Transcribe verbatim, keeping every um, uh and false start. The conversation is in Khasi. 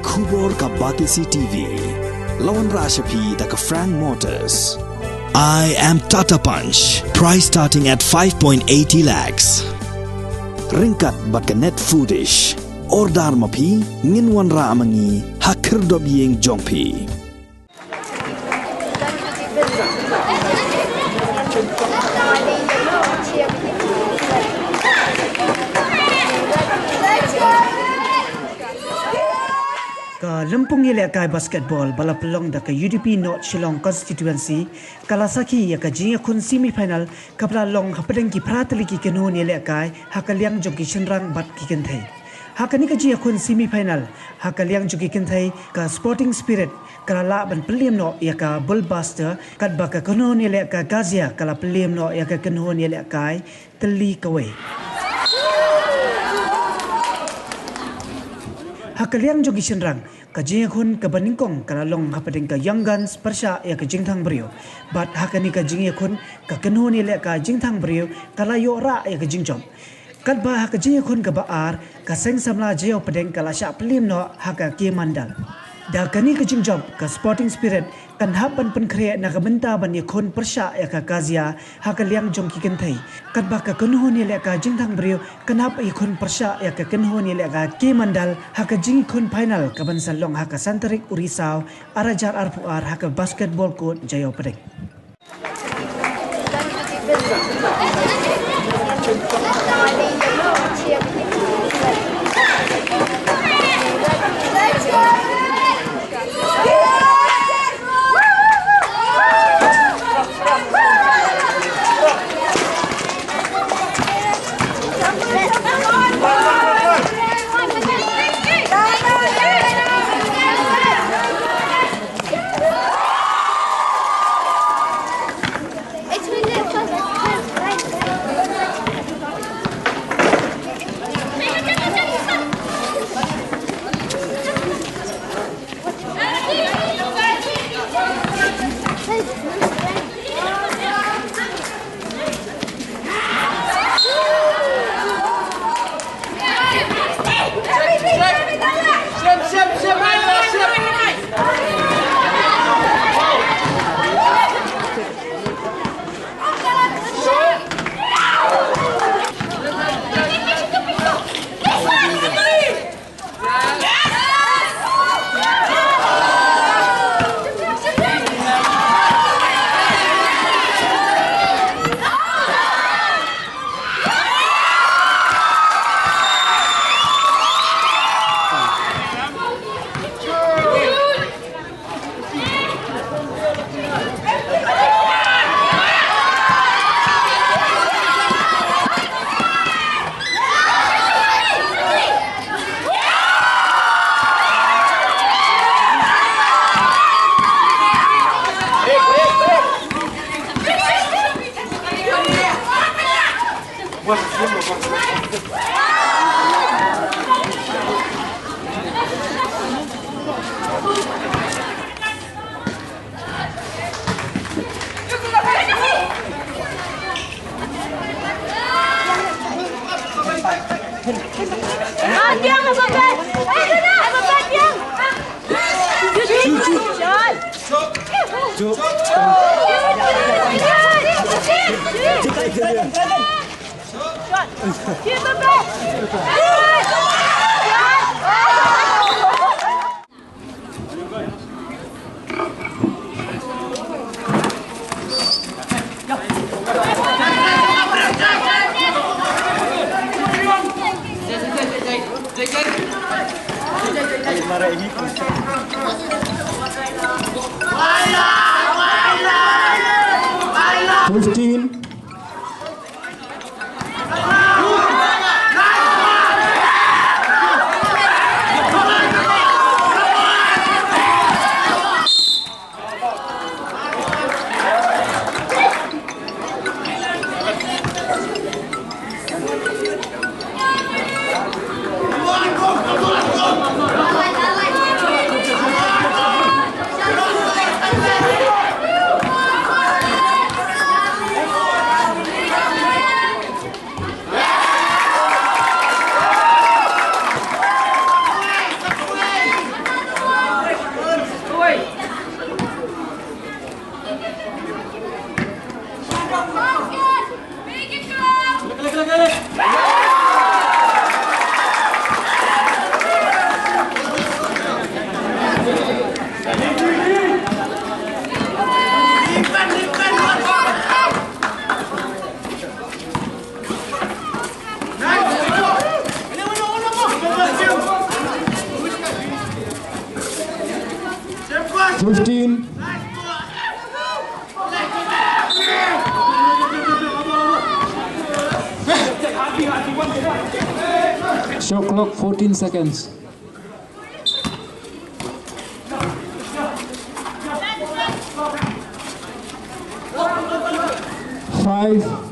Khubor ka Batesi T V. La wanrah sha phi da ka Frank Motors. I am Tata Punch. Price starting at five point eighty lakhs. Ryngkat bad ka Net Foodish. Order ma phi, ngin wanrah ma ngi ha khyrdop ïing jong phi. Ka lympung ïalehkai basketball ba la pynlong da ka U D P North Shillong Constituency ka la sakhi ïa ka jingïakhun semi final kaba la long hapdeng ki phra tylli ki kynhun ïalehkai ha ka liang jong ki shynrang bad ki kynthei. Ha kane ka jingïakhun semi final ha ka liang jong ki kynthei, ka Sporting Spirit ka la lah ban pynliem noh ïa ka Bullbuster, katba ka kynhun ïalehkai Gazia ka la pynliem noh ïa ka kynhun ïalehkai Tylli Kawei. Ha ka liang jong ki shynrang, ka jingïakhun kaba nyngkong ka la long hapdeng ka Young Guns pyrshah ïa ka Jingthang Briew. Bad ha kane ka jingïakhun, ka kynhun ïalehkai Jingthang Briew ka la ïoh rah ïa ka jingjop. Katba ha ka jingïakhun kaba ar, ka Seng Samla Jaiaw Pdeng ka la shah pynliem noh ha ka K Mandal. Da kane ka jingjop, ka Sporting Spirit kan hap ban pynkhreh na ka bynta ban ïakhun pyrshah ïa ka Gazia ha ka liang jong ki kynthei. Katba ka kynhun ïalehkai Jingthang Briew kan hap ïakhun pyrshah ïa ka kynhun ïalehkai K Mandal ha ka jingïakhun final kaban sa long ha ka san tarik u Risaw ar hajar arphew ar ha ka basketball court Jaiaw Pdeng. Fifteen. Fifteen. Shot clock, fourteen seconds. Five.